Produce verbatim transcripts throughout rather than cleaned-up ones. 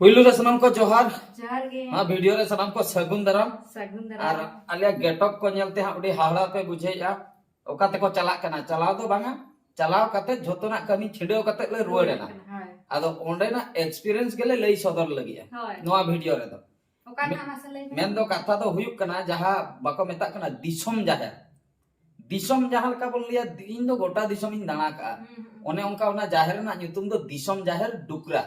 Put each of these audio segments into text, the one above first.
ᱯᱩᱭᱞᱩ ᱨᱮ ᱥᱟᱱᱟᱢ ᱠᱚ ᱡᱚᱦᱟᱨ᱾ ᱡᱚᱦᱟᱨ ᱜᱮ᱾ ᱱᱚᱣᱟ ᱵᱷᱤᱰᱤᱭᱳ ᱨᱮ ᱥᱟᱱᱟᱢ ᱠᱚ ᱥᱟᱹᱜᱩᱱ ᱫᱟᱨᱟᱢ᱾ ᱥᱟᱹᱜᱩᱱ ᱟᱨ ᱫᱟᱨᱟᱢ᱾ ᱟᱞᱮᱭᱟᱜ ᱜᱮᱴᱚᱯ ᱠᱚ ᱧᱮᱞᱛᱮ ᱦᱟᱸᱜ ᱟᱹᱰᱤ ᱦᱟᱦᱟᱲᱟ ᱯᱮ ᱵᱩᱡᱷᱟᱹᱣᱮᱫᱼᱟ᱾ ᱚᱠᱟ ᱛᱮᱠᱚ ᱪᱟᱞᱟᱜ ᱠᱟᱱᱟ? ᱪᱟᱞᱟᱣ ᱫᱚ ᱵᱟᱝᱟ, ᱪᱟᱞᱟᱣ ᱠᱟᱛᱮ ᱡᱷᱚᱛᱚᱱᱟᱜ ᱠᱟᱹᱢᱤ ᱪᱷᱤᱰᱟᱹᱣ ᱠᱟᱛᱮ ᱞᱮ ᱨᱩᱣᱟᱹᱲ ᱮᱱᱟ᱾ ᱦᱳᱭ᱾ ᱟᱫᱚ ᱚᱸᱰᱮᱱᱟᱜ ᱮᱠᱥᱯᱤᱨᱤᱭᱮᱱᱥ ᱜᱮᱞᱮ ᱞᱟᱹᱭ ᱥᱚᱫᱚᱨ ᱞᱟᱹᱜᱤᱫᱼᱟ ᱦᱳᱭ᱾ ᱱᱚᱣᱟ ᱵᱷᱤᱰᱤᱭᱳ ᱨᱮᱫᱚ᱾ ᱚᱠᱟ ᱨᱮᱱᱟᱜ ᱢᱟᱥᱮ ᱞᱟᱹᱭ ᱢᱮ? ᱢᱮᱱᱫᱚ ᱠᱟᱛᱷᱟ ᱫᱚ ᱦᱩᱭᱩᱜ ᱠᱟᱱᱟ, ᱡᱟᱦᱟᱸ ᱵᱟᱠᱚ ᱢᱮᱛᱟᱜ ᱠᱟᱱᱟ ᱫᱤᱥᱚᱢ ᱡᱟᱦᱮᱨ᱾ ᱫᱤᱥᱚᱢ ᱡᱟᱦᱟᱸ ᱞᱮᱠᱟ ᱵᱚᱱ ᱞᱟᱹᱭᱟ, ᱤᱧ ᱫᱚ ᱜᱚᱴᱟ ᱫᱤᱥᱚᱢᱤᱧ ᱫᱟᱬᱟ ᱠᱟᱜᱼᱟ᱾ ᱦᱩᱸ, ᱦᱩᱸ᱾ ᱚᱱᱮ ᱚᱱᱠᱟ ᱚᱱᱟ ᱡᱟᱦᱮᱨ ᱨᱮᱱᱟᱜ ᱧᱩᱛᱩᱢ ᱫᱚ ᱫᱤᱥᱚᱢ ᱡᱟᱦᱮᱨ ᱰᱩᱠᱨᱟ,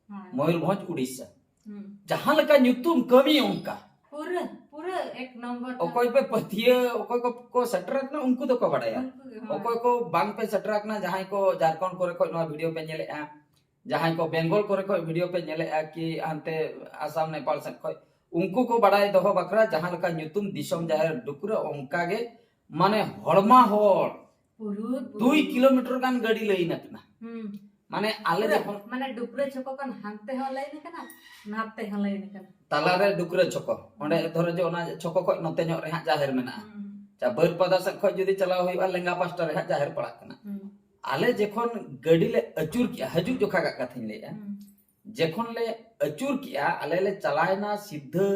ᱦᱳᱭ᱾ ᱢᱚᱭᱩᱨᱵᱷᱚᱸᱡᱽ, ᱩᱲᱤᱥᱥᱟ᱾ ᱦᱩᱸ᱾ ᱡᱟᱦᱟᱸ ᱞᱮᱠᱟ ᱧᱩᱛᱩᱢ, ᱠᱟᱹᱢᱤ ᱚᱱᱠᱟ᱾ ᱯᱩᱨᱟᱹ, ᱯᱩᱨᱟᱹ ᱮᱠ ᱱᱚᱢᱵᱚᱨ ᱠᱟᱱᱟ᱾ ᱚᱠᱚᱭ ᱯᱮ ᱯᱟᱹᱛᱭᱟᱹ, ᱚᱠᱚᱭ ᱠᱚ ᱠᱚ ᱥᱮᱴᱮᱨ ᱟᱠᱟᱱᱟ, ᱩᱱᱠᱩ ᱫᱚᱠᱚ ᱵᱟᱰᱟᱭᱟ᱾ ᱩᱱᱠᱩ ᱜᱮ, ᱦᱳᱭ᱾ ᱚᱠᱚᱭ ᱠᱚ ᱵᱟᱝ ᱯᱮ ᱥᱮᱴᱮᱨ ᱟᱠᱟᱱᱟ, ᱡᱟᱦᱟᱸᱭ ᱠᱚ ᱡᱷᱟᱲᱠᱷᱚᱸᱰ ᱠᱚᱨᱮ ᱠᱷᱚᱱ ᱱᱚᱣᱟ ᱵᱷᱤᱰᱤᱭᱳ ᱯᱮ ᱧᱮᱞᱮᱫᱼᱟ, ᱡᱟᱦᱟᱸᱭ ᱠᱚ ᱵᱮᱝᱜᱚᱞ ᱠᱚᱨᱮ ᱠᱷᱚᱱ ᱵᱷᱤᱰᱤᱭᱳ ᱯᱮ ᱧᱮᱞᱮᱫᱼᱟ, ᱠᱤ ᱦᱟᱱᱛᱮ ᱟᱥᱟᱢ, ᱱᱮᱯᱟᱞ ᱥᱮᱫ ᱠᱷᱚᱱ, ᱩᱱᱠᱩ ᱠᱚ ᱵᱟᱰᱟᱭ ᱫᱚᱦᱚ ᱵᱟᱠᱷᱨᱟ, ᱡᱟᱦᱟᱸ ᱞᱮᱠᱟ ᱧᱩᱛᱩᱢ ᱫᱤᱥᱚᱢ ᱡᱟᱦᱮᱨ ᱰᱩᱠᱨᱟᱹ, ᱚᱱᱠᱟ ᱜᱮ ᱢᱟᱱᱮ ᱦᱚᱲᱢᱟ ᱦᱚᱲ ᱯᱩᱨᱩᱫ, ᱫᱩᱭ ᱯᱩᱨᱩᱫ᱾ ᱠᱤᱞᱳᱢᱤᱴᱟᱨ ᱜᱟᱱ ᱜᱟᱹᱰᱤ ᱞᱟᱹᱭᱤᱱ ᱟᱠᱟᱱᱟ᱾ ᱦᱩᱸ᱾ ᱢᱟᱱᱮ ᱟᱞᱮ ᱯᱩᱨᱟᱹ, ᱡᱚᱠᱷᱚᱱ ᱢᱟᱱᱮ ᱰᱩᱠᱨᱟᱹ ᱪᱷᱚᱠᱚ ᱠᱷᱚᱱ ᱦᱟᱱᱛᱮ ᱦᱚᱸ ᱞᱟᱭᱤᱱ ᱟᱠᱟᱱᱟ, ᱱᱟᱛᱮ ᱦᱚᱸ ᱞᱟᱭᱤᱱ ᱟᱠᱟᱱᱟ᱾ ᱛᱟᱞᱟᱨᱮ ᱰᱩᱠᱨᱟᱹ ᱪᱷᱚᱠᱚ, ᱚᱸᱰᱮ ᱫᱷᱚᱨᱚ ᱡᱮ ᱚᱱᱟ ᱪᱷᱚᱠᱚ ᱠᱷᱚᱱ ᱱᱚᱛᱮ ᱧᱚᱜ ᱨᱮ ᱦᱟᱸᱜ ᱡᱟᱦᱮᱨ ᱢᱮᱱᱟᱜᱼᱟ᱾ ᱦᱩᱸ᱾ ᱟᱪᱪᱷᱟ, ᱵᱟᱹᱨᱯᱟᱫᱟ ᱥᱮᱫ ᱠᱷᱚᱱ ᱡᱩᱫᱤ ᱪᱟᱞᱟᱣ ᱦᱩᱭᱩᱜᱼᱟ, ᱞᱮᱸᱜᱟ ᱯᱟᱥᱴᱟ ᱨᱮ ᱦᱟᱸᱜ ᱡᱟᱦᱮᱨ ᱯᱟᱲᱟᱜ ᱠᱟᱱᱟ᱾ ᱦᱩᱸ᱾ ᱟᱞᱮ ᱡᱚᱠᱷᱚᱱ ᱜᱟᱹᱰᱤ ᱞᱮ ᱟᱹᱪᱩᱨ ᱠᱮᱜᱼᱟ, ᱦᱤᱡᱩᱜ ᱡᱚᱠᱷᱟ ᱜᱟᱜ ᱠᱟᱛᱷᱟᱧ ᱞᱟᱹᱭᱮᱜᱼᱟ, ᱦᱩᱸ᱾ ᱡᱚᱠᱷᱚᱱ ᱞᱮ ᱟᱹᱪᱩᱨ ᱠᱮᱜᱼᱟ, ᱟᱞᱮ ᱞᱮ ᱪᱟᱞᱟᱣᱮᱱᱟ ᱥᱤᱫᱷᱟᱹ,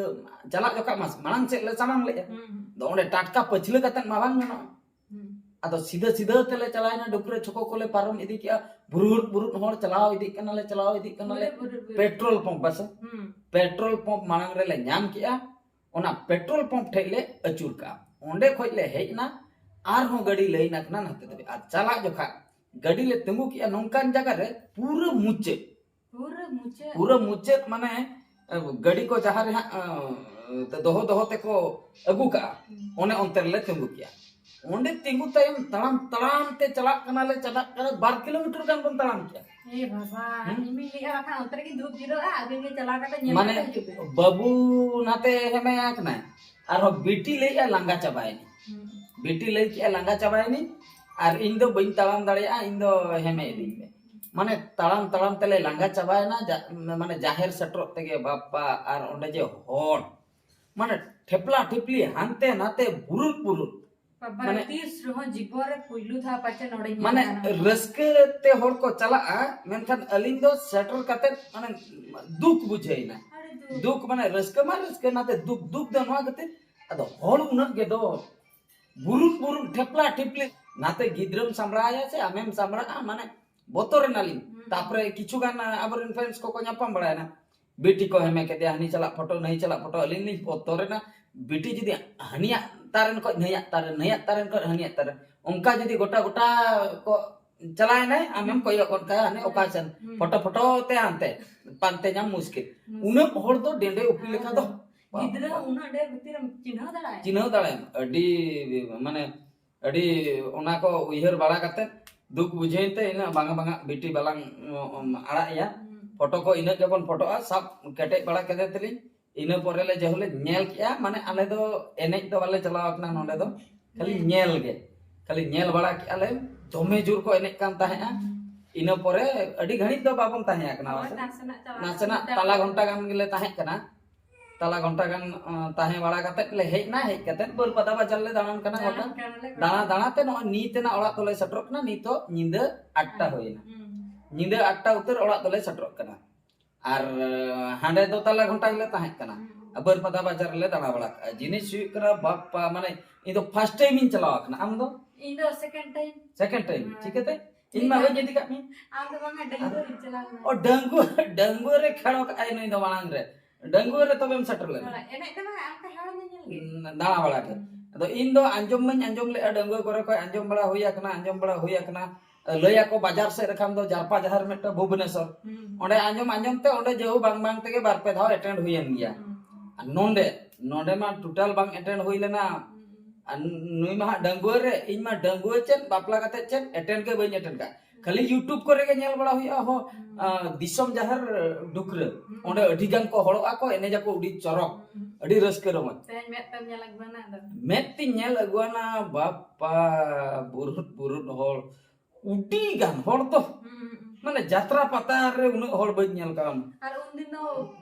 ᱪᱟᱞᱟᱜ ᱡᱚᱠᱷᱟ ᱢᱟᱥ-, ᱢᱟᱲᱟᱝ ᱥᱮᱫ ᱞᱮ ᱥᱟᱢᱟᱝ ᱞᱮᱜᱼᱟ᱾ ᱦᱩᱸ, ᱦᱩᱸ᱾ ᱟᱫᱚ ᱚᱸᱰᱮ ᱴᱟᱴᱠᱟ ᱯᱟᱹᱪᱷᱞᱟᱹ ᱠᱟᱛᱮ ᱢᱟ ᱵᱟᱝ ᱜᱟᱱᱚᱜᱼᱟ᱾ ᱦᱩᱸ᱾ ᱟᱫᱚ ᱥᱤᱫᱷᱟᱹ ᱥᱤᱫᱷᱟᱹ ᱛᱮᱞᱮ ᱪᱟᱞᱟᱣᱮᱱᱟ, ᱰᱩᱠᱨᱟᱹ ᱪᱷᱚᱠᱚ ᱠᱚᱞᱮ ᱯᱟᱨᱚᱢ ᱤᱫᱤ ᱠᱮᱜᱼᱟ, ᱵᱩᱨᱩᱫ ᱵᱩᱨᱩᱫ ᱦᱚᱲ ᱪᱟᱞᱟᱣ ᱤᱫᱤᱜ ᱠᱟᱱᱟᱞᱮ, ᱪᱟᱞᱟᱣ ᱤᱫᱤᱜ ᱠᱟᱱᱟᱞᱮ᱾ ᱵᱩᱨᱩᱫ, ᱵᱩᱨᱩᱫ, ᱵᱩᱨᱩᱫ᱾ ᱯᱮᱴᱨᱳᱞ ᱯᱚᱢᱯ ᱵᱟᱥᱮ, ᱦᱩᱸ᱾ ᱯᱮᱴᱨᱳᱞ ᱯᱚᱢᱯ ᱢᱟᱲᱟᱝ ᱨᱮᱞᱮ ᱧᱟᱢ ᱠᱮᱜᱼᱟ, ᱚᱱᱟ ᱯᱮᱴᱨᱳᱞ ᱯᱚᱢᱯ ᱴᱷᱮᱡ ᱞᱮ ᱟᱹᱪᱩᱨ ᱠᱟᱜᱼᱟ᱾ ᱚᱸᱰᱮ ᱠᱷᱚᱡ ᱞᱮ ᱦᱮᱡ ᱮᱱᱟ, ᱟᱨᱦᱚᱸ ᱜᱟᱹᱰᱤ ᱞᱟᱭᱤᱱ ᱟᱠᱟᱱᱟ ᱱᱟᱛᱮ ᱫᱷᱟᱹᱵᱤᱡ᱾ ᱟᱨ ᱪᱟᱞᱟᱜ ᱡᱚᱠᱷᱟ ᱜᱟᱹᱰᱤ ᱞᱮ ᱛᱤᱸᱜᱩ ᱠᱮᱜᱼᱟ ᱱᱚᱝᱠᱟᱱ ᱡᱟᱭᱜᱟ ᱨᱮ, ᱯᱩᱨᱟᱹ ᱢᱩᱪᱟᱹᱫ᱾ ᱯᱩᱨᱟᱹ ᱢᱩᱪᱟᱹᱫ᱾ ᱯᱩᱨᱟᱹ ᱢᱩᱪᱟᱹᱫ ᱢᱟᱱᱮ, ᱮ, ᱜᱟᱹᱰᱤ ᱠᱚ ᱡᱟᱦᱟᱸ ᱨᱮ ᱦᱟᱸᱜ, ᱮ, ᱫᱚᱦᱚ ᱫᱚᱦᱚ ᱛᱮᱠᱚ ᱟᱹᱜᱩ ᱠᱟᱜᱼᱟ, ᱦᱩᱸ᱾ ᱚᱱᱮ ᱚᱱᱛᱮ ᱨᱮᱞᱮ ᱛᱤᱸᱜᱩ ᱠᱮᱜᱼᱟ᱾ ᱚᱸᱰᱮ ᱛᱤᱸᱜᱩ ᱛᱟᱭᱚᱢ ᱛᱟᱲᱟᱢ ᱛᱟᱲᱟᱢ ᱛᱮ ᱪᱟᱞᱟᱜ ᱠᱟᱱᱟᱞᱮ, ᱪᱟᱞᱟᱜ ᱠᱟᱱᱟ, ᱵᱟᱨ ᱠᱤᱞᱳᱢᱤᱴᱟᱨ ᱜᱟᱱ ᱵᱚᱱ ᱛᱟᱲᱟᱢ ᱠᱮᱜᱼᱟ᱾ ᱮ ᱵᱟᱵᱟ, ᱦᱩᱸ? ᱤᱧᱤᱧ ᱞᱟᱹᱭᱮᱜᱼᱟ, ᱵᱟᱠᱷᱟᱱ ᱚᱱᱛᱮ ᱨᱮᱜᱮᱧ ᱫᱩᱲᱩᱵ ᱡᱤᱨᱟᱹᱜᱼᱟ, ᱟᱹᱵᱤᱱ ᱜᱮ ᱪᱟᱞᱟᱣ ᱠᱟᱛᱮ ᱧᱮᱞ ᱢᱟᱱᱮ ᱠᱟᱛᱮ ᱦᱤᱡᱩᱜ ᱵᱤᱱ᱾ ᱵᱟᱹᱵᱩ ᱱᱟᱛᱮ ᱦᱮᱢᱮ ᱟᱠᱟᱱᱟᱭ, ᱟᱨᱦᱚᱸ ᱵᱤᱴᱤ ᱞᱟᱹᱭᱮᱜᱼᱟ ᱞᱟᱸᱜᱟ ᱪᱟᱵᱟᱭᱮᱱᱟᱹᱧ᱾ ᱦᱩᱸ᱾ ᱵᱤᱴᱤ ᱞᱟᱹᱭ ᱠᱮᱜᱼᱟ ᱞᱟᱸᱜᱟ ᱪᱟᱵᱟᱭᱮᱱᱟᱹᱧ, ᱟᱨ ᱤᱧ ᱫᱚ ᱵᱟᱹᱧ ᱛᱟᱲᱟᱢ ᱫᱟᱲᱮᱭᱟᱜᱼᱟ, ᱤᱧ ᱫᱚ ᱦᱮᱢᱮ ᱤᱫᱤᱧ ᱢᱮ᱾ ᱢᱟᱱᱮ ᱛᱟᱲᱟᱢ ᱛᱟᱲᱟᱢ ᱛᱮᱞᱮ ᱞᱟᱸᱜᱟ ᱪᱟᱵᱟᱭᱮᱱᱟ, ᱡᱟ-, ᱢᱟᱱᱮ ᱡᱟᱦᱮᱨ ᱥᱮᱴᱮᱨᱚᱜ ᱛᱮᱜᱮ ᱵᱟᱯᱟ, ᱟᱨ ᱚᱸᱰᱮ ᱡᱮ ᱦᱚᱲ, ᱢᱟᱱᱮ ᱴᱷᱮᱯᱞᱟ ᱴᱷᱤᱯᱞᱤ ᱦᱟᱱᱛᱮ ᱱᱟᱛᱮ ᱵᱩᱨᱩᱫ ᱵᱩᱨᱩᱫ᱾ ᱵᱟᱵᱟ ᱨᱮ, ᱢᱟᱱᱮ ᱛᱤᱥ ᱨᱮᱦᱚᱸ ᱡᱤᱵᱚᱱ ᱨᱮ ᱯᱩᱭᱞᱩ ᱫᱷᱟᱣ ᱯᱟᱪᱮ ᱱᱚᱰᱮᱧ ᱧᱮᱞ ᱢᱟᱱᱮ ᱠᱟᱱᱟ᱾ ᱨᱟᱹᱥᱠᱟᱹ ᱛᱮ ᱦᱚᱲ ᱠᱚ ᱪᱟᱞᱟᱜᱼᱟ, ᱢᱮᱱᱠᱷᱟᱱ ᱟᱹᱞᱤᱧ ᱫᱚ ᱥᱮᱴᱮᱨ ᱠᱟᱛᱮ ᱢᱟᱱᱮ ᱫᱩᱠ ᱵᱩᱡᱷᱟᱹᱣ ᱮᱱᱟ᱾ ᱟᱹᱰᱤ ᱫᱩᱠ᱾ ᱫᱩᱠ ᱢᱟᱱᱮ ᱨᱟᱹᱥᱠᱟᱹ ᱢᱟ ᱨᱟᱹᱥᱠᱟᱹ, ᱱᱟᱛᱮ ᱫᱩᱠ, ᱫᱩᱠ ᱫᱚ ᱱᱚᱣᱟ ᱠᱷᱟᱹᱛᱤᱨ, ᱟᱫᱚ ᱦᱚᱲ ᱩᱱᱟᱹᱜ ᱜᱮ ᱫᱚ ᱵᱩᱨᱩᱱ ᱵᱩᱨᱩᱱ ᱴᱷᱮᱯᱞᱟ ᱴᱷᱤᱯᱞᱤ, ᱱᱟᱛᱮ ᱜᱤᱫᱽᱨᱟᱹᱢ ᱥᱟᱢᱵᱲᱟᱣᱮᱭᱟ ᱥᱮ ᱟᱢᱮᱢ ᱥᱟᱢᱵᱲᱟᱜᱼᱟ, ᱢᱟᱱᱮ ᱵᱚᱛᱚᱨ ᱮᱱᱟᱞᱤᱧ᱾ ᱦᱩᱸ᱾ ᱛᱟᱯᱚᱨᱮ ᱠᱤᱪᱷᱩ ᱜᱟᱱ ᱟᱵᱚᱨᱮᱱ friends ᱠᱚᱠᱚ ᱧᱟᱯᱟᱢ ᱵᱟᱲᱟᱭᱮᱱᱟ, ᱵᱤᱴᱤ ᱠᱚ ᱦᱮᱢᱮ ᱠᱮᱫᱮᱭᱟ, ᱦᱟᱹᱱᱤ ᱪᱟᱞᱟᱜ ᱯᱷᱳᱴᱳ, ᱱᱟᱹᱭ ᱪᱟᱞᱟᱜ ᱯᱷᱳᱴᱳ᱾ ᱟᱹᱞᱤᱧ ᱞᱤᱧ ᱵᱚᱛᱚᱨ ᱮᱱᱟ, ᱵᱤᱴᱤ ᱡᱩᱫᱤ ᱦᱟᱹᱱᱤᱭᱟᱜ ᱛᱟᱨᱮᱱ ᱠᱷᱚᱡ ᱱᱟᱹᱭᱟᱜ ᱛᱟᱨᱮᱱ, ᱱᱟᱹᱭᱟᱜ ᱛᱟᱨᱮᱱ ᱠᱷᱚᱡ ᱦᱟᱹᱱᱤᱭᱟᱜ ᱛᱟᱨᱮᱱ, ᱚᱱᱠᱟ ᱡᱩᱫᱤ ᱜᱚᱴᱟ ᱜᱚᱴᱟ ᱠᱚ ᱪᱟᱞᱟᱣᱮᱱᱟᱭ, ᱟᱢᱮᱢ ᱠᱚᱭᱚᱜ ᱜᱚᱫ ᱠᱟᱭᱟ, ᱦᱟᱱᱮ ᱚᱠᱟ ᱥᱮᱱ? ᱦᱩᱸ᱾ ᱯᱷᱳᱴᱳ, ᱯᱷᱳᱴᱳ ᱛᱮ ᱦᱟᱱᱛᱮ, ᱯᱟᱱᱛᱮ ᱧᱟᱢ ᱢᱩᱥᱠᱤᱞ᱾ ᱢᱩᱥᱠᱤᱞ᱾ ᱩᱱᱟᱹᱜ ᱦᱚᱲ ᱫᱚ ᱰᱮᱸᱰᱮ ᱩᱯᱤ ᱞᱮᱠᱟ ᱫᱚ᱾ ᱜᱤᱫᱽᱨᱟᱹ ᱩᱱᱟᱹᱜ ᱰᱷᱮᱨ ᱵᱷᱤᱛᱤᱨ ᱨᱮᱢ ᱪᱤᱱᱦᱟᱹᱣ ᱫᱟᱲᱮᱭᱟᱭᱟ? ᱪᱤᱱᱦᱟᱹᱣ ᱫᱟᱲᱮᱭᱟᱢ᱾ ᱟᱹᱰᱤ, ᱢᱟᱱᱮ, ᱟᱹᱰᱤ ᱚᱱᱟ ᱠᱚ ᱩᱭᱦᱟᱹᱨ ᱵᱟᱲᱟ ᱠᱟᱛᱮ ᱫᱩᱠ ᱵᱩᱡᱷᱟᱹᱣᱮᱱ ᱛᱮ, ᱤᱱᱟᱹ ᱵᱟᱝᱟ, ᱵᱟᱝᱟ, ᱵᱤᱴᱤ ᱵᱟᱞᱟᱝ, ᱩᱸ, ᱩᱸ, ᱟᱲᱟᱜ ᱮᱭᱟ᱾ ᱦᱩᱸ᱾ ᱯᱷᱳᱴᱳ ᱠᱚ ᱤᱱᱟᱹᱜ ᱜᱮᱵᱚᱱ ᱯᱷᱳᱴᱳᱜᱼᱟ, ᱥᱟᱵ ᱠᱮᱴᱮᱡ ᱵᱟᱲᱟ ᱠᱮᱫᱮ ᱛᱮᱞᱤᱧ᱾ ᱤᱱᱟᱹ ᱯᱚᱨᱮ ᱞᱮ ᱡᱮᱦᱩ ᱞᱮ ᱧᱮᱞ ᱠᱮᱜᱼᱟ, ᱢᱟᱱᱮ, ᱟᱞᱮ ᱫᱚ ᱮᱱᱮᱡ ᱫᱚ ᱵᱟᱞᱮ ᱪᱟᱞᱟᱣ ᱟᱠᱟᱱᱟ ᱱᱚᱸᱰᱮ ᱫᱚ, ᱠᱷᱟᱹᱞᱤ ᱦᱮᱸ᱾ ᱧᱮᱞ ᱜᱮ, ᱠᱷᱟᱹᱞᱤ ᱧᱮᱞ ᱵᱟᱲᱟ ᱠᱮᱜᱼᱟ ᱞᱮ, ᱫᱚᱢᱮ ᱡᱳᱨ ᱠᱚ ᱮᱱᱮᱡ ᱠᱟᱱ ᱛᱟᱦᱮᱸᱜᱼᱟ᱾ ᱦᱩᱸ᱾ ᱤᱱᱟᱹ ᱯᱚᱨᱮ ᱟᱹᱰᱤ ᱜᱷᱟᱹᱲᱤᱡ ᱫᱚ ᱵᱟᱵᱚᱱ ᱛᱟᱦᱮᱸ ᱟᱠᱟᱱᱟ, ᱦᱳᱭ, ᱢᱟᱥᱮ᱾ ᱱᱟᱥᱮᱱᱟᱜ ᱪᱟᱞᱟᱣ ᱱᱟᱥᱮᱱᱟᱜ ᱠᱟᱛᱮ ᱛᱟᱞᱟ ᱜᱷᱚᱱᱴᱟ ᱜᱟᱱ ᱜᱮᱞᱮ ᱛᱟᱦᱮᱸ ᱠᱟᱱᱟ᱾ ᱛᱟᱞᱟ ᱜᱷᱚᱱᱴᱟ ᱜᱟᱱ, ᱟᱸ, ᱛᱟᱦᱮᱸ ᱵᱟᱲᱟ ᱠᱟᱛᱮ ᱞᱮ ᱦᱮᱡ ᱮᱱᱟ᱾ ᱦᱮᱡ ᱠᱟᱛᱮ ᱵᱟᱹᱨᱯᱟᱫᱟ ᱵᱟᱡᱟᱨ ᱞᱮ ᱫᱟᱬᱟᱱ ᱠᱟᱱᱟ ᱜᱚᱴᱟ᱾ ᱫᱟᱬᱟᱱ ᱠᱟᱱᱟᱞᱮ ᱜᱚᱴᱟ᱾ ᱫᱟᱬᱟ ᱫᱟᱬᱟ ᱛᱮ ᱱᱚᱜᱼᱚᱭ ᱱᱤᱛ ᱮᱱᱟ ᱚᱲᱟᱜ ᱫᱚᱞᱮ ᱥᱮᱴᱮᱨᱚᱜ ᱠᱟᱱᱟ᱾ ᱱᱤᱛᱚᱜ ᱧᱤᱫᱟᱹ ᱟᱴ ᱴᱟ ᱦᱩᱭ ᱮᱱᱟ᱾ ᱦᱩᱸ᱾ ᱧᱤᱫᱟᱹ ᱟᱴ ᱴᱟ ᱩᱛᱟᱹᱨ ᱚᱲᱟᱜ ᱫᱚᱞᱮ ᱥᱮᱴᱮᱨᱚᱜ ᱠᱟᱱᱟ᱾ ᱟᱨ, ᱟᱸ, ᱦᱟᱸᱰᱮ ᱫᱚ ᱛᱟᱞᱟ ᱜᱷᱚᱱᱴᱟ ᱜᱮᱞᱮ ᱛᱟᱦᱮᱸ ᱠᱟᱱᱟ᱾ ᱦᱩᱸ᱾ ᱟᱨ ᱵᱟᱹᱨᱯᱟᱫᱟ ᱵᱟᱡᱟᱨ ᱨᱮᱞᱮ ᱫᱟᱬᱟ ᱵᱟᱲᱟ ᱠᱟᱜᱼᱟ᱾ ᱡᱤᱱᱤᱥ ᱦᱩᱭᱩᱜ ᱠᱟᱱᱟ, ᱵᱟᱯᱯᱟ, ᱢᱟᱱᱮ, ᱤᱧ ᱫᱚ first time ᱤᱧ ᱪᱟᱞᱟᱣ ᱟᱠᱟᱱᱟ᱾ ᱟᱢ ᱫᱚ? ᱤᱧ ᱫᱚ second time᱾ Second time? ᱦᱮᱸ᱾ ᱪᱤᱠᱟᱹᱛᱮ? ᱤᱧ ᱢᱟ ᱵᱟᱹᱧ ᱤᱫᱤ ᱠᱟᱜ ᱢᱮ᱾ ᱟᱢ ᱫᱚ ᱵᱟᱝᱟ, ᱰᱟᱺᱜᱩᱣᱟᱹ ᱨᱮᱧ ᱪᱟᱞᱟᱣ ᱞᱮᱱᱟ᱾ ᱚ, ᱰᱟᱺᱜᱩᱣᱟᱹ, ᱰᱟᱺᱜᱩᱣᱟᱹ ᱨᱮ ᱠᱷᱟᱲᱚ ᱠᱟᱜᱼᱟᱭ ᱱᱩᱭ ᱫᱚ ᱢᱟᱲᱟᱝ ᱨᱮ᱾ ᱰᱟᱺᱜᱩᱣᱟᱹ ᱨᱮ ᱛᱚᱵᱮᱢ ᱥᱮᱴᱮᱨ ᱞᱮᱱᱟ? ᱦᱳᱭ, ᱮᱱᱮᱡ ᱫᱚ ᱵᱟᱝᱟ, ᱚᱱᱠᱟ ᱦᱚᱲ ᱧᱮᱧᱮᱞ ᱜᱮ᱾ ᱩᱸ, ᱫᱟᱬᱟ ᱵᱟᱲᱟ ᱜᱮ᱾ ᱦᱩᱸ᱾ ᱟᱫᱚ ᱤᱧ ᱫᱚ ᱟᱸᱡᱚᱢ ᱢᱟᱧ ᱟᱸᱡᱚᱢ ᱞᱮᱜᱼᱟ, ᱰᱟᱺᱜᱩᱣᱟᱹ ᱠᱚᱨᱮ ᱠᱷᱚᱡ ᱟᱸᱡᱚᱢ ᱵᱟᱲᱟ ᱦᱩᱭ ᱟᱠᱟᱱᱟ, ᱟᱸᱡᱚᱢ ᱵᱟᱲᱟ ᱦᱩᱭ ᱟᱠᱟᱱᱟ᱾ ᱞᱟᱹᱭ ᱟᱠᱚ ᱵᱟᱡᱟᱨ ᱥᱮᱫ ᱨᱮ ᱠᱷᱟᱱ ᱫᱚ ᱡᱟᱨᱯᱟ ᱡᱟᱦᱟᱨ ᱢᱤᱫᱴᱟᱝ ᱵᱷᱩᱵᱽᱱᱮᱥᱚᱨ᱾ ᱦᱩᱸ᱾ ᱚᱸᱰᱮ ᱟᱸᱡᱚᱢ ᱟᱸᱡᱚᱢ ᱛᱮ ᱚᱸᱰᱮ ᱡᱮᱦᱩ ᱵᱟᱝ ᱵᱟᱝ ᱛᱮᱜᱮ ᱵᱟᱨ ᱯᱮ ᱫᱷᱟᱣ attend ᱦᱩᱭᱮᱱ ᱜᱮᱭᱟ᱾ ᱦᱩᱸ᱾ ᱟᱨ ᱱᱚᱸᱰᱮ, ᱱᱚᱸᱰᱮ ᱢᱟ total ᱵᱟᱝ attend ᱦᱩᱭ ᱞᱮᱱᱟ᱾ ᱦᱩᱸ᱾ ᱟᱨ ᱱᱩᱭ ᱢᱟ ᱦᱟᱸᱜ ᱰᱟᱺᱜᱩᱣᱟᱹ ᱨᱮ, ᱤᱧ ᱢᱟ ᱰᱟᱺᱜᱩᱣᱟᱹ ᱪᱮᱫ, ᱵᱟᱯᱞᱟ ᱠᱟᱛᱮ ᱪᱮᱫ, attend ᱜᱮ ᱵᱟᱹᱧ attend ᱠᱟᱜ᱾ ᱠᱷᱟᱹᱞᱤ YouTube ᱠᱚᱨᱮ ᱜᱮ ᱧᱮᱞ ᱵᱟᱲᱟ ᱦᱩᱭᱩᱜᱼᱟ, ᱦᱚ, ᱦᱩᱸ᱾ ᱟ, ᱫᱤᱥᱚᱢ ᱡᱟᱦᱮᱨ ᱰᱩᱠᱨᱟᱹ᱾ ᱦᱩᱸ᱾ ᱚᱸᱰᱮ ᱟᱹᱰᱤ ᱜᱟᱱ ᱠᱚ ᱦᱚᱲᱚᱜᱼᱟ ᱠᱚ, ᱮᱱᱮᱡ ᱟᱠᱚ ᱟᱹᱰᱤ ᱪᱚᱨᱚᱠ, ᱦᱩᱸ᱾ ᱟᱹᱰᱤ ᱨᱟᱹᱥᱠᱟᱹ ᱨᱚᱢᱚᱡᱽ᱾ ᱛᱮᱦᱮᱧ ᱢᱮᱫ ᱛᱮᱢ ᱧᱮᱞ ᱟᱹᱜᱩᱣᱟᱱᱟ ᱟᱫᱚ? ᱢᱮᱫ ᱛᱤᱧ ᱧᱮᱞ ᱟᱹᱜᱩᱣᱟᱱᱟ, ᱵᱟᱯᱟ, ᱵᱩᱨᱩᱫ ᱵᱩᱨᱩᱫ ᱦᱚᱲ, ᱟᱹᱰᱤ ᱜᱟᱱ ᱦᱚᱲ ᱫᱚ᱾ ᱦᱩᱸ, ᱦᱩᱸ, ᱦᱩᱸ᱾ ᱢᱟᱱᱮ ᱡᱟᱛᱨᱟ ᱯᱟᱛᱟ ᱨᱮ ᱩᱱᱟᱹᱜ ᱦᱚᱲ ᱵᱟᱹᱧ ᱧᱮᱞ ᱠᱟᱣᱱᱟ᱾ ᱟᱨ ᱩᱱᱫᱤᱱ ᱫᱚ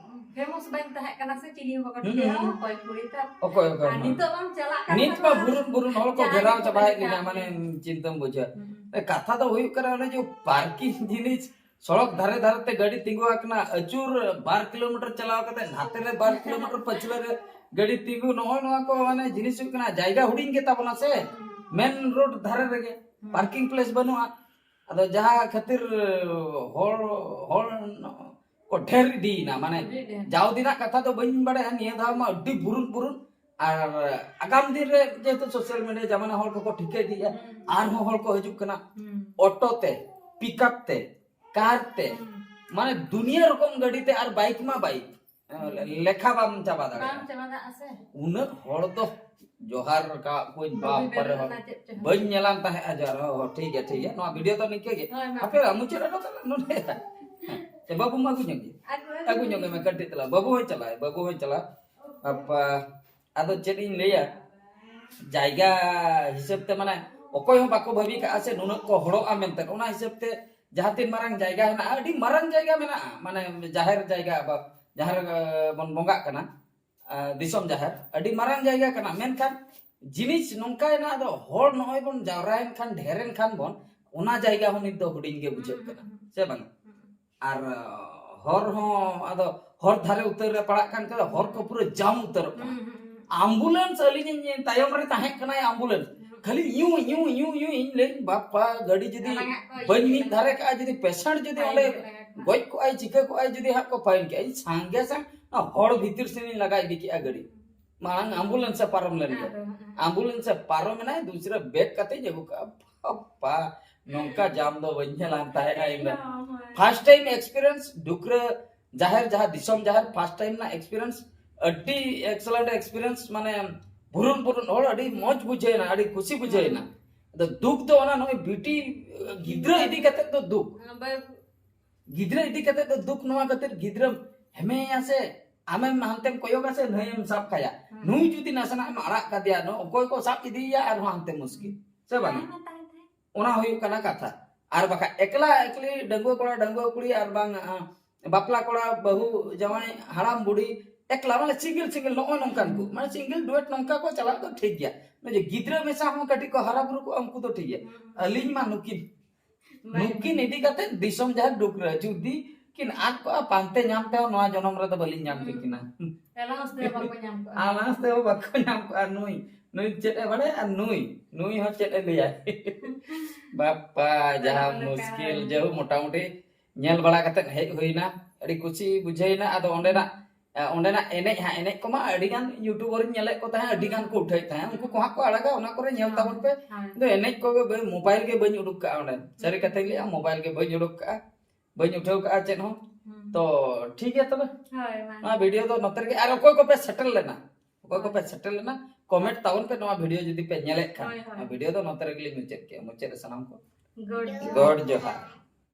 ᱯᱷᱮᱢᱚᱥ ᱵᱟᱝ ᱛᱟᱦᱮᱸ ᱠᱟᱱᱟ ᱥᱮ, ᱪᱤᱞᱤ ᱦᱚᱸ ᱵᱟᱠᱚ ᱦᱩᱸ, ᱴᱷᱤᱠᱟᱹᱭᱟ, ᱦᱩᱸ᱾ ᱚᱠᱚᱭ ᱠᱩᱲᱤ ᱛᱟᱢ᱾ ᱚᱠᱚᱭ ᱚᱠᱚᱭ ᱟᱨ ᱦᱚᱸ᱾ ᱱᱤᱛᱚᱜ ᱵᱟᱢ ᱪᱟᱞᱟᱜ ᱠᱟᱱ ᱱᱤᱛ ᱠᱷᱟᱱ ᱢᱟ ᱫᱚ ᱵᱩᱨᱩᱱ ᱵᱩᱨᱩᱱ ᱦᱚᱲ ᱠᱚ ᱡᱟᱦᱟᱸᱭ ᱜᱷᱮᱨᱟᱣ ᱜᱮ ᱪᱟᱵᱟᱭᱮᱫ ᱠᱩᱲᱤ ᱞᱤᱧᱟ, ᱛᱟᱢ᱾ ᱢᱟᱱᱮ ᱪᱤᱱᱛᱟᱹᱢ ᱵᱩᱡᱷᱟᱹᱣ᱾ ᱦᱩᱸ᱾ ᱮ, ᱠᱟᱛᱷᱟ ᱫᱚ ᱦᱩᱭᱩᱜ ᱠᱟᱱᱟ ᱚᱱᱮ ᱡᱮ ᱯᱟᱨᱠᱤᱝ ᱡᱤᱱᱤᱥ, ᱥᱚᱲᱚᱠ ᱫᱷᱟᱨᱮ ᱫᱷᱟᱨᱮ ᱛᱮ ᱜᱟᱹᱰᱤ ᱛᱤᱸᱜᱩ ᱟᱠᱟᱱᱟ, ᱟᱹᱪᱩᱨ ᱵᱟᱨ ᱠᱤᱞᱳᱢᱤᱴᱟᱨ ᱪᱟᱞᱟᱣ ᱠᱟᱛᱮ ᱱᱟᱛᱮ ᱨᱮ ᱵᱟᱨ ᱠᱤᱞᱳᱢᱤᱴᱟᱨ ᱯᱟᱹᱪᱷᱞᱟᱹ ᱨᱮ ᱜᱟᱹᱰᱤ ᱛᱤᱸᱜᱩ, ᱱᱚᱜᱼᱚᱭ ᱱᱚᱣᱟ ᱠᱚ ᱢᱟᱱᱮ ᱡᱤᱱᱤᱥ ᱦᱩᱭᱩᱜ ᱠᱟᱱᱟ ᱡᱟᱭᱜᱟ ᱦᱩᱰᱤᱧ ᱜᱮ ᱛᱟᱵᱚᱱᱟ ᱥᱮ, ᱢᱮᱱ ᱨᱳᱰ ᱫᱷᱟᱨᱮ ᱨᱮᱜᱮ ᱦᱩᱸ᱾ ᱯᱟᱨᱠᱤᱝ ᱯᱞᱮᱥ ᱵᱟᱹᱱᱩᱜᱼᱟ᱾ ᱟᱫᱚ ᱡᱟᱦᱟᱸ ᱠᱷᱟᱹᱛᱤᱨ ᱦᱚᱲ ᱦᱚᱲ ᱠᱚ ᱰᱷᱮᱨ ᱤᱫᱤᱭᱮᱱᱟ, ᱢᱟᱱᱮ ᱟᱹᱰᱤ ᱰᱷᱮᱨ᱾ ᱡᱟᱣ ᱫᱤᱱᱟᱜ ᱠᱟᱛᱷᱟ ᱫᱚ ᱵᱟᱹᱧ ᱵᱟᱲᱟᱭᱟ, ᱱᱤᱭᱟᱹ ᱫᱷᱟᱣ ᱢᱟ ᱟᱹᱰᱤ ᱵᱩᱨᱩᱱ ᱵᱩᱨᱩᱱ᱾ ᱟᱨ ᱟᱜᱟᱢ ᱫᱤᱱ ᱨᱮ ᱡᱮᱦᱮᱛᱩ ᱥᱳᱥᱟᱞ ᱢᱤᱰᱤᱭᱟ ᱡᱟᱢᱟᱱᱟ, ᱦᱚᱲ ᱠᱚᱠᱚ ᱴᱷᱤᱠᱟᱹ ᱤᱫᱤᱭᱮᱫᱼᱟ, ᱦᱩᱸ᱾ ᱟᱨᱦᱚᱸ ᱦᱚᱲ ᱠᱚ ᱦᱤᱡᱩᱜ ᱠᱟᱱᱟ ᱦᱩᱸ᱾ ᱚᱴᱳ ᱛᱮ, ᱯᱤᱠᱟᱯ ᱛᱮ, ᱠᱟᱨ ᱛᱮ, ᱦᱩᱸ᱾ ᱢᱟᱱᱮ ᱫᱩᱱᱤᱭᱟᱹ ᱨᱚᱠᱚᱢ ᱜᱟᱹᱰᱤ ᱛᱮ, ᱟᱨ ᱵᱟᱭᱤᱠ ᱢᱟ ᱵᱟᱭᱤᱠ, ᱦᱩᱸ᱾ ᱞᱮᱠᱷᱟ ᱵᱟᱢ ᱪᱟᱵᱟ ᱵᱟᱢ ᱫᱟᱲᱮᱭᱟᱜᱼᱟ᱾ ᱪᱟᱵᱟ ᱫᱟᱲᱮᱭᱟᱜᱼᱟ ᱥᱮ᱾ ᱩᱱᱟᱹᱜ ᱦᱚᱲ ᱫᱚ ᱡᱚᱦᱟᱨ ᱨᱟᱠᱟᱵ ᱠᱚᱧ ᱵᱟᱹᱵᱤ ᱵᱟᱯ ᱨᱮ ᱵᱮᱨᱮᱞ ᱦᱚᱸ ᱨᱮᱱᱟᱜ ᱪᱮᱫ ᱪᱚᱝ᱾ ᱵᱟᱹᱧ ᱧᱮᱞᱟᱱ ᱛᱟᱦᱮᱸᱫᱼᱟ ᱡᱚᱦᱟᱨ᱾ ᱦᱚᱸ, ᱦᱚᱸ, ᱴᱷᱤᱠ ᱜᱮᱭᱟ, ᱴᱷᱤᱠ ᱜᱮᱭᱟ, ᱱᱚᱣᱟ ᱵᱷᱤᱰᱤᱭᱳ ᱫᱚ ᱱᱤᱝᱠᱟᱹ ᱜᱮ᱾ ᱦᱳᱭ, ᱢᱟ᱾ ᱦᱟᱯᱮ ᱢᱩᱪᱟᱹᱫ ᱦᱚᱴᱚ ᱠᱟᱜ ᱱᱚᱰᱮ᱾ ᱮ, ᱵᱟᱹᱵᱩ ᱢᱟᱹᱜᱩ ᱧᱚᱜ ᱜᱮ᱾ ᱟᱹᱜᱩ, ᱟᱹᱜᱩ᱾ ᱟᱹᱜᱩ ᱧᱚᱜ ᱢᱮ ᱠᱟᱹᱴᱤᱡ ᱛᱟᱞᱟ᱾ ᱵᱟᱹᱵᱩ ᱦᱚᱸᱭ ᱪᱟᱞᱟᱜᱼᱟ, ᱵᱟᱹᱵᱩ ᱦᱚᱸᱭ ᱪᱟᱞᱟᱜᱼᱟ᱾ ᱟᱯᱟ, ᱟᱫᱚ ᱪᱮᱫ ᱤᱧ ᱞᱟᱹᱭᱟ, ᱡᱟᱭᱜᱟ ᱦᱤᱥᱟᱹᱵ ᱛᱮ ᱢᱟᱱᱮ ᱚᱠᱚᱭ ᱦᱚᱸ ᱵᱟᱠᱚ ᱵᱷᱟᱹᱵᱤ ᱠᱟᱜᱼᱟ ᱥᱮ ᱱᱩᱱᱟᱹᱜ ᱠᱚ ᱦᱚᱲᱚᱜᱼᱟ ᱢᱮᱱᱛᱮ᱾ ᱚᱱᱟ ᱦᱤᱥᱟᱹᱵ ᱛᱮ ᱡᱟᱦᱟᱸ ᱛᱤᱱ ᱢᱟᱨᱟᱝ ᱡᱟᱭᱜᱟ ᱦᱮᱱᱟᱜᱼᱟ, ᱟᱹᱰᱤ ᱢᱟᱨᱟᱝ ᱡᱟᱭᱜᱟ ᱢᱮᱱᱟᱜᱼᱟ, ᱢᱟᱱᱮ ᱡᱟᱦᱮᱨ ᱡᱟᱭᱜᱟ, ᱟᱵᱚ ᱡᱟᱦᱟᱸ ᱨᱮ ᱵᱚᱱ ᱵᱚᱸᱜᱟᱜ ᱠᱟᱱᱟ, ᱟ, ᱫᱤᱥᱚᱢ ᱡᱟᱦᱮᱨ, ᱟᱹᱰᱤ ᱢᱟᱨᱟᱝ ᱡᱟᱭᱜᱟ ᱠᱟᱱᱟ᱾ ᱢᱮᱱᱠᱷᱟᱱ ᱡᱤᱱᱤᱥ ᱱᱚᱝᱠᱟᱭᱮᱱᱟ, ᱟᱫᱚ ᱦᱚᱲ ᱱᱚᱜᱼᱚᱭ ᱵᱚᱱ ᱡᱟᱣᱨᱟᱭᱮᱱ ᱠᱷᱟᱱ, ᱰᱷᱮᱨᱮᱱ ᱠᱷᱟᱱ ᱵᱚᱱ, ᱚᱱᱟ ᱡᱟᱭᱜᱟ ᱦᱚᱸ ᱱᱤᱛ ᱫᱚ ᱦᱩᱰᱤᱧ ᱜᱮ ᱵᱩᱡᱷᱟᱹᱜ ᱠᱟᱱᱟ, ᱥᱮ ᱵᱟᱝ? ᱟᱨ ᱦᱚᱨ ᱦᱚᱸ ᱟᱫᱚ ᱦᱚᱨ ᱫᱷᱟᱨᱮ ᱩᱛᱟᱹᱨ ᱨᱮ ᱯᱟᱲᱟᱜ ᱠᱟᱱ ᱠᱷᱟᱱ ᱦᱚᱨ ᱠᱚ ᱯᱩᱨᱟᱹ ᱡᱟᱢ ᱩᱛᱟᱹᱨᱚᱜ ᱠᱟᱱᱟ᱾ ᱟᱢᱵᱩᱞᱮᱱᱥ ᱟᱹᱞᱤᱧ ᱤᱧ ᱛᱟᱭᱚᱢ ᱨᱮ ᱛᱟᱦᱮᱸ ᱠᱟᱱᱟᱭ ᱟᱢᱵᱩᱞᱮᱱᱥ, ᱠᱷᱟᱹᱞᱤ ᱧᱩ ᱧᱩ ᱧᱩ ᱧᱩ ᱤᱧ ᱞᱟᱹᱭ, ᱵᱟᱯᱟ, ᱜᱟᱹᱰᱤ ᱡᱩᱫᱤ ᱞᱟᱜᱟᱜ ᱠᱚ ᱵᱟᱹᱧ ᱤᱭᱟᱹ ᱢᱤᱫ ᱠᱟᱱᱟ᱾ ᱫᱷᱟᱨᱮ ᱠᱟᱜᱼᱟ, ᱡᱩᱫᱤ ᱯᱮᱥᱮᱱᱴ ᱡᱩᱫᱤ ᱯᱷᱟᱭᱤᱱ ᱚᱸᱰᱮ ᱠᱚ ᱞᱟᱜᱟᱜ ᱠᱟᱱᱟ᱾ ᱜᱚᱡ ᱠᱚᱜᱼᱟᱭ, ᱪᱤᱠᱟᱹ ᱠᱚᱜᱼᱟᱭ, ᱡᱩᱫᱤ ᱦᱟᱸᱜ ᱠᱚ ᱯᱷᱟᱭᱤᱱ ᱠᱮᱜᱼᱟ, ᱤᱧ ᱥᱟᱸᱜᱮ ᱥᱟᱝ ᱚᱱᱟ ᱦᱚᱲ ᱵᱷᱤᱛᱤᱨ ᱥᱮᱱ ᱤᱧ ᱞᱟᱜᱟ ᱤᱫᱤ ᱠᱮᱜᱼᱟ ᱜᱟᱹᱰᱤ᱾ ᱢᱟᱲᱟᱝ ᱟᱢᱵᱩᱞᱮᱱᱥ ᱮ ᱯᱟᱨᱚᱢ ᱞᱮᱱ ᱜᱮ᱾ ᱟᱫᱚ, ᱦᱮᱸ᱾ ᱟᱢᱵᱩᱞᱮᱱᱥ ᱮ ᱯᱟᱨᱚᱢ ᱮᱱᱟᱭ, ᱫᱩᱥᱨᱟ ᱵᱮᱜᱽ ᱠᱟᱛᱮᱧ ᱟᱹᱜᱩ ᱠᱟᱜᱼᱟ᱾ ᱵᱟᱯᱟ, ᱱᱚᱝᱠᱟ ᱡᱟᱢ ᱫᱚ ᱵᱟᱹᱧ ᱧᱮᱞᱟᱱ ᱛᱟᱦᱮᱸᱜᱼᱟ ᱤᱧ ᱫᱚ᱾ ᱦᱳᱭ᱾ ᱯᱷᱟᱥᱴ ᱴᱟᱭᱤᱢ ᱮᱠᱥᱯᱤᱨᱤᱭᱮᱱᱥ ᱰᱩᱠᱨᱟᱹ ᱡᱟᱦᱮᱨ, ᱡᱟᱦᱟᱸ ᱫᱤᱥᱚᱢ ᱡᱟᱦᱮᱨ, ᱯᱷᱟᱥᱴ ᱴᱟᱭᱤᱢ ᱨᱮᱱᱟᱜ ᱮᱠᱥᱯᱤᱨᱤᱭᱮᱱᱥ ᱟᱹᱰᱤ ᱮᱠᱥᱮᱞᱮᱱᱴ ᱮᱠᱥᱯᱤᱨᱤᱭᱮᱱᱥ, ᱢᱟᱱᱮ ᱵᱩᱨᱩᱱ ᱵᱩᱨᱩᱱ ᱦᱚᱲ, ᱟᱹᱰᱤ ᱢᱚᱡᱽ ᱵᱩᱡᱷᱟᱹᱣ ᱮᱱᱟ, ᱟᱹᱰᱤ ᱠᱩᱥᱤ ᱵᱩᱡᱷᱟᱹᱣ ᱮᱱᱟ᱾ ᱟᱫᱚ ᱫᱩᱠ ᱫᱚ ᱚᱱᱟ ᱱᱚᱜᱼᱚᱭ ᱵᱤᱴᱤ ᱜᱤᱫᱽᱨᱟᱹ ᱤᱫᱤ ᱠᱟᱛᱮ ᱫᱚ ᱫᱩᱠ᱾ ᱵᱟᱹ- ᱜᱤᱫᱽᱨᱟᱹ ᱤᱫᱤ ᱠᱟᱛᱮ ᱫᱚ ᱫᱩᱠ ᱱᱚᱣᱟ ᱠᱷᱟᱹᱛᱤᱨ, ᱜᱤᱫᱽᱨᱟᱹᱢ ᱦᱮᱢᱮᱭᱟ ᱥᱮ, ᱟᱢᱮᱢ ᱦᱟᱱᱛᱮᱢ ᱠᱚᱭᱚᱜᱟ ᱥᱮ ᱱᱟᱹᱭᱮᱢ ᱥᱟᱵ ᱠᱟᱭᱟ᱾ ᱦᱮᱸ᱾ ᱱᱩᱭ ᱡᱩᱫᱤ ᱱᱟᱥᱮᱱᱟᱜ ᱮᱢ ᱟᱲᱟᱜ ᱠᱟᱫᱮᱭᱟ, ᱱᱚ-, ᱚᱠᱚᱭ ᱠᱚ ᱥᱟᱵ ᱤᱫᱤᱭᱮᱭᱟ ᱟᱨᱦᱚᱸ ᱦᱟᱱᱛᱮ ᱢᱩᱥᱠᱤᱞ, ᱥᱮ ᱵᱟᱝ? ᱛᱟᱦᱮᱸ ᱢᱟ ᱛᱟᱦᱮᱸ ᱛᱟᱦᱮᱸ᱾ ᱚᱱᱟ ᱦᱩᱭᱩᱜ ᱠᱟᱱᱟ ᱠᱟᱛᱷᱟ᱾ ᱟᱨ ᱵᱟᱠᱷᱟᱡ ᱮᱠᱞᱟ ᱮᱠᱞᱤ ᱰᱟᱺᱜᱩᱣᱟᱹ ᱠᱚᱲᱟ, ᱰᱟᱺᱜᱩᱣᱟᱹ ᱠᱩᱲᱤ ᱟᱨ ᱵᱟᱝ, ᱟ, ᱵᱟᱯᱞᱟ ᱠᱚᱲᱟ, ᱵᱟᱹᱦᱩ, ᱡᱟᱶᱟᱭ, ᱦᱟᱲᱟᱢ ᱵᱩᱲᱦᱤ, ᱮᱠᱞᱟ, ᱢᱟᱱᱮ ᱥᱤᱝᱜᱮᱞ ᱥᱤᱝᱜᱮᱞ, ᱱᱚᱜᱼᱚᱭ ᱱᱚᱝᱠᱟᱱ ᱠᱚ, ᱢᱟᱱᱮ ᱥᱤᱝᱜᱮᱞ ᱰᱩᱭᱮᱴ ᱱᱚᱝᱠᱟ ᱠᱚ ᱪᱟᱞᱟᱜ ᱫᱚ ᱴᱷᱤᱠ ᱜᱮᱭᱟ᱾ ᱱᱚᱜᱼᱚᱭ ᱡᱮ ᱜᱤᱫᱽᱨᱟᱹ ᱢᱮᱥᱟ ᱦᱚᱸ ᱠᱟᱹᱴᱤᱡ ᱠᱚ ᱦᱟᱨᱟ ᱵᱩᱨᱩ ᱠᱚᱜᱼᱟ, ᱩᱱᱠᱩ ᱫᱚ ᱴᱷᱤᱠ ᱜᱮᱭᱟ᱾ ᱟᱹᱞᱤᱧ ᱢᱟ ᱱᱩᱠᱤᱱ, ᱱᱩᱠᱤᱱ ᱤᱫᱤ ᱠᱟᱛᱮ ᱫᱤᱥᱚᱢ ᱡᱟᱦᱟᱸ ᱰᱩᱠᱨᱟᱹ, ᱡᱩᱫᱤ ᱠᱤᱱ ᱟᱫ ᱠᱚᱜᱼᱟ, ᱯᱟᱱᱛᱮ ᱧᱟᱢ ᱛᱮᱦᱚᱸ ᱱᱚᱣᱟ ᱡᱚᱱᱚᱢ ᱨᱮᱫᱚ ᱵᱟᱹᱞᱤᱧ ᱧᱟᱢ ᱠᱮ ᱠᱤᱱᱟ᱾ ᱮᱞᱟᱝᱥ ᱛᱮ ᱵᱟᱠᱚ ᱧᱟᱢ ᱠᱚᱜᱼᱟ᱾ ᱟᱞᱟᱝᱥ ᱛᱮᱦᱚᱸ ᱵᱟᱠᱚ ᱧᱟᱢ ᱠᱚᱜᱼᱟ᱾ ᱱᱩᱭ, ᱱᱩᱭ ᱪᱮᱫ ᱮ ᱵᱟᱲᱟᱭᱟ ᱟᱨ ᱱᱩᱭ, ᱱᱩᱭ ᱦᱚᱸ ᱪᱮᱫ ᱮ ᱞᱟᱹᱭᱟ᱾ ᱵᱟᱯᱟ, ᱡᱟᱦᱟᱸ ᱢᱩᱥᱠᱤᱞ᱾ ᱡᱟᱦᱳ, ᱢᱚᱴᱟᱢᱩᱴᱤ ᱧᱮᱞ ᱵᱟᱲᱟ ᱠᱟᱛᱮ ᱦᱮᱡ ᱦᱩᱭᱱᱟ, ᱟᱹᱰᱤ ᱠᱩᱥᱤ ᱵᱩᱡᱷᱟᱹᱣᱱᱟ᱾ ᱟᱫᱚ ᱚᱸᱰᱮᱱᱟᱜ, ᱮ, ᱚᱸᱰᱮᱱᱟᱜ ᱮᱱᱮᱡ ᱦᱟᱸᱜ, ᱮᱱᱮᱡ ᱠᱚᱢᱟ ᱟᱹᱰᱤ ᱜᱟᱱ YouTuber ᱤᱧ ᱧᱮᱞᱮᱫ ᱠᱚ ᱛᱟᱦᱮᱸᱫ, ᱟᱹᱰᱤ ᱜᱟᱱ ᱠᱚ ᱩᱴᱷᱟᱹᱣᱮᱫ ᱛᱟᱦᱮᱸᱫ, ᱩᱱᱠᱩ ᱠᱚ ᱦᱟᱸᱜ ᱠᱚ ᱟᱲᱟᱜᱟ, ᱚᱱᱟ ᱠᱚᱨᱮ ᱧᱮᱞ ᱛᱟᱵᱚᱱ ᱯᱮ᱾ ᱤᱧ ᱫᱚ ᱮᱱᱮᱡ ᱠᱚᱜᱮ ᱵᱟᱹᱧ, mobile ᱜᱮ ᱵᱟᱹᱧ ᱩᱰᱩᱠ ᱠᱟᱜᱼᱟ ᱚᱸᱰᱮ᱾ ᱥᱟᱹᱨᱤ ᱠᱟᱛᱷᱟᱧ ᱞᱟᱹᱭᱟ, mobile ᱜᱮ ᱵᱟᱹᱧ ᱩᱰᱩᱠ ᱠᱟᱜᱼᱟ, ᱵᱟᱹᱧ ᱩᱴᱷᱟᱹᱣ ᱠᱟᱜᱼᱟ ᱪᱮᱫ ᱦᱚᱸ᱾ ᱛᱚ ᱴᱷᱤᱠ ᱜᱮᱭᱟ ᱛᱚᱵᱮ, ᱱᱚᱣᱟ video ᱫᱚ ᱱᱚᱛᱮ ᱨᱮᱜᱮ᱾ ᱟᱨ ᱚᱠᱚᱭ ᱠᱚᱯᱮ ᱥᱮᱴᱮᱨ ᱞᱮᱱᱟ, ᱚᱠᱚᱭ ᱠᱚᱯᱮ ᱥᱮᱴᱮᱨ ᱞᱮᱱᱟ, comment ᱛᱟᱵᱚᱱ ᱯᱮ ᱱᱚᱣᱟ video ᱡᱩᱫᱤ ᱯᱮ ᱧᱮᱞᱮᱫ ᱠᱷᱟᱱ᱾ ᱦᱳᱭ, ᱦᱳᱭ᱾ ᱱᱚᱣᱟ video ᱫᱚ ᱱᱚᱛᱮ ᱨᱮᱜᱮ ᱞᱤᱧ ᱢᱩᱪᱟᱹᱫ ᱠᱮᱜᱼᱟ᱾ ᱢᱩᱪᱟᱹᱫ ᱨᱮ ᱥᱟᱱᱟᱢ ᱠᱚ ᱜᱚᱰ ᱡᱚᱦᱟᱨ᱾ ᱜᱚᱰ ᱡᱚᱦᱟᱨ᱾